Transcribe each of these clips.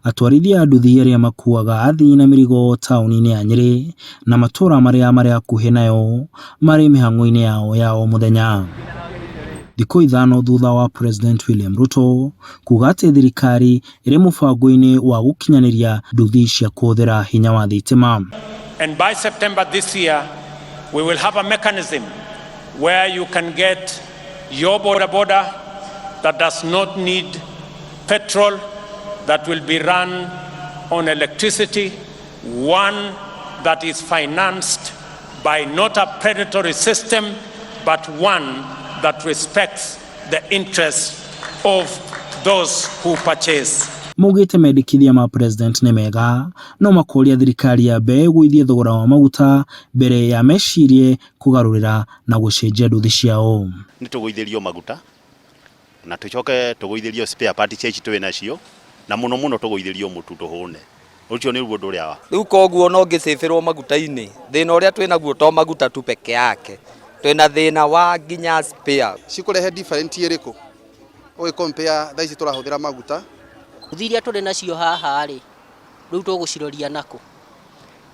Atwarithia a nduthi arĩa makuaga athii na mĩrigo taũni-inĩ ya Nyĩrĩ na matũra marĩa marĩ hakuhĩ nayo marĩ mĩhang'o-inĩ yao ya o mũthenya. Thikũ 5 thutha wa President William Ruto kuga atĩ thirikari ĩrĩ mũbango-inĩ wa gũkinyanĩria nduthi cia kũhũthĩra hinya wa thitima. And by September this year, we will have a mechanism where you can get your boda boda that does not need petrol, that will be run on electricity, one that is financed by not a predatory system, but one that respects the interests of those who purchase. Maugĩte mendekithia ma President nĩ mega no makoria thirikari yambe ĩgũithie thogora wa maguta mbere ya mecirie kũgarũrĩra na gũcenjia nduthi ciao. Nĩ tũgũithĩrio maguta na tũcoke tũgũithĩrio spare part cia ici twĩ nacio, na mũno mũno tũgũithĩrio mũtu tũhũne. Ũcio nĩguo ũndũ ũrĩa wa Rĩu koguo no ngĩcĩbĩrwo maguta-inĩ, thĩna ũrĩa twĩnaguo to maguta tu peke yake, twĩna thĩna wa nginya spare. Cikũrehe different ĩrĩkũ ũgĩ compare thaa ici tũrahũthĩra maguta? Nduthi iria tũrĩ nacio haha rĩ, rĩu tũgũciroria nakũ?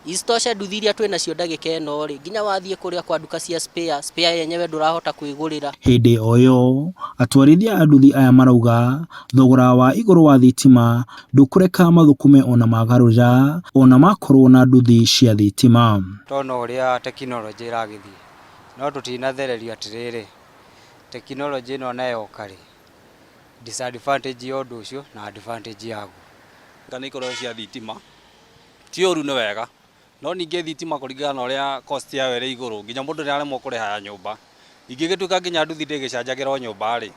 Isitoshe nduthi iria twĩ nacio ndagĩka ĩno rĩ, nginya wathiĩ kũrĩa kwa nduka cia spare, spare yenyewe ndũrahota kwĩgũrĩra. Hĩndĩ o ĩyo atwarithia a nduthi aya marauga thogora wa igũrũ wa thitima ndũkũreka mathũkũme ona magarũrĩra ona makorwo na nduthi cia thitima. Tona ũrĩa tekinoronjĩ ĩragĩthiĩ, no tũtinathererio atĩrĩrĩ, tekinoronjĩ ĩno ona yoka rĩ, disadvantage ya ũndũ ũcio na advantage yaguo. Kana ikorwo cia thitima ti ũru, nĩ wega, no ningĩ thitima kũringana na ũrĩa cost yayo ĩrĩ igũrũ, nginya mũndũ nĩ aremwo kũrĩha ya nyũmba. Ingĩgĩtuĩka nginya nduthi ndĩgĩcanjagĩra o nyũmba rĩ,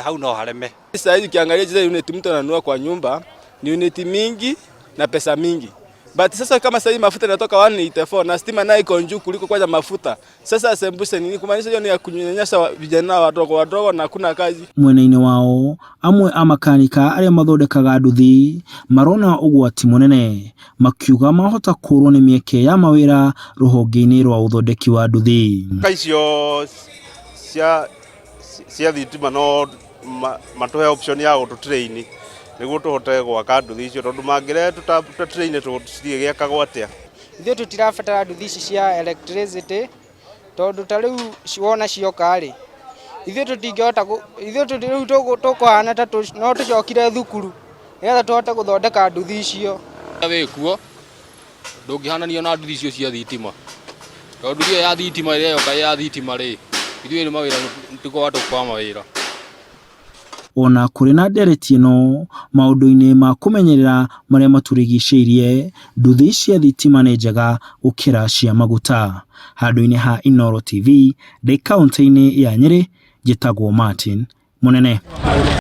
hau no hareme. Sasa hizi ukiangalia zile unit mtu ananunua kwa nyumba ni unit mingi na pesa mingi. But sasa kama sasa hivi mafuta inatoka 184 na stima nayo iko juu kuliko kwanza mafuta. Sasa sembuse nini? Kumaanisha hiyo ni ya kunyanyasa vijana wadogo wadogo na hakuna kazi. Mwena-inĩ wao, amwe a makanika arĩa mathondekaga nduthi marona ũgwati mũnene, makiuga mahota kũrwo nĩ mĩeke ya mawĩra rũhonge-inĩ rwa ũthondeki wa nduthi. Icio cia thitima no matũhe option ya gũtũ train nĩguo tũhote gwaka nduthi icio, tondũ mangĩrehe tũta train tũcigĩakagwo atĩa? Ithuĩ tũtirabatara nduthi ici cia electricity, tondũ ta rĩu wona cioka rĩ, ithuĩ tũtingĩhota, ithuĩ rĩu tũkũhana ta no tũcokire thukuru nĩgetha tũhote gũthondeka nduthi icio. Wĩkuo ndũngĩhananio na nduthi icio cia thitima, tondũ nduthi ĩyo ya thitima ĩrĩa yoka ya thitima rĩ, ithuĩ nĩ mawĩra tũkoragwo tũkwaga mawĩra. Ona kũrĩ na ndereti ĩno maũndũ-inĩ ma kũmenyerera marĩa matũrigicĩirie, nduthi cia thitima nĩ njega gũkĩra cia maguta. Handũ-inĩ ha Inooro TV ndĩ kaũntĩ-inĩ ya Nyĩrĩ, njĩtagwo Martin Mũnene.